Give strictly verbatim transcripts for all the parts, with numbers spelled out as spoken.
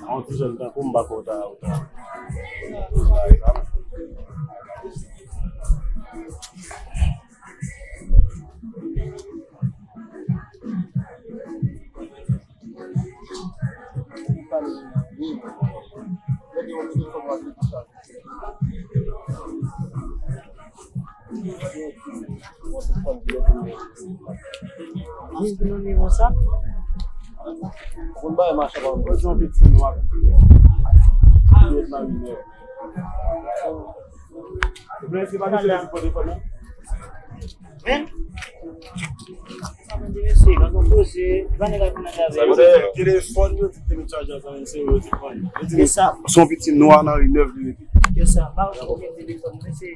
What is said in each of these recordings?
A yon ti jèn tankou m, m pa kwè w ta, w ta. Moun ki nan nivo sa. Moun bay machan pa mwen. Yon piti nwa. Li ret nan limyè. Ou vle eske pa misye rete pran telefòn nan? Men. Sa mwen di mesye, gade yon koze, pa nèg ap nan gade. Sa vle di telefòn yo di te met chaje sa, men se yo te pran. Li di se yon piti nwa nan ri nèf li rete. Kisa? Pa wè okenn telefòn, mesye.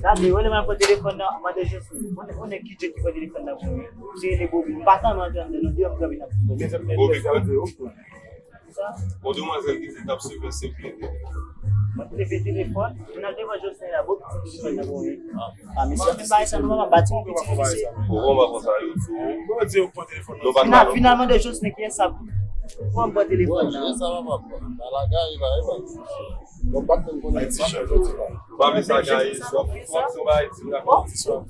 Gade, wè lè m ap pran telefòn nan, mande Joseph. Ou konnen ki djèt ki pran telefòn nan pou mwen. Se rele Bobby. M pa tann antre anndan non, deyò m kanpe nan. Bobby, Bobby. Sa? Bon, demwazèl ki di t ap swiv ensekurite. Mwen te leve telefòn, mwen al devan Jocelyn la, bon, piti telefòn nan pou mwen. A, mesye, anpil bagay sa, nou pa bati yon piti mesye. Ou konn pa konsa yo tou. Bon, di yo pran telefòn nan. Nou pa. Final, finalman, de Jocelyn ki esap. Pran, pran telefòn nan. Bon, sa va, papa. Nan lagay, la, e pa. Bon, pa konn konnen ti chan jodi la. Pa vle sa, guys. Bon,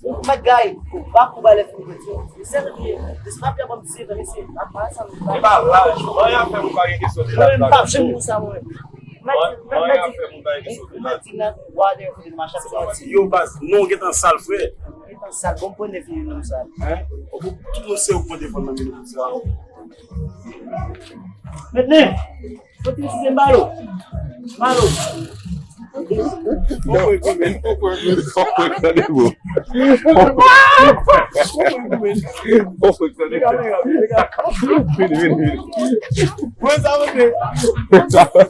ou mèt gay, ou pa kou ba lè fini pran ti. Mesye, mesye, mesye, pa fè sa, mesye. E pa laj, mwen afè mwen pa gen kesyon de laj la. Mwen pa janm pou sa, mwen. Mwen afè mwen pa gen kesyon de laj. Mwen di nan wa de kote machin sa. Yo, baz, non, gentan sal, frè. Gentan sal, bon, pran nèf minit, non, sal. Hein? Tout moun se yo pran telefòn nan men nou sa. Mentnan, kote misye se Mbalo? Mbalo. Bon, bon, bon, bon. Bon, bon, bon. Bon, bon, bon. Vini, vini, vini. Mwen sa mwen. Sa mwen.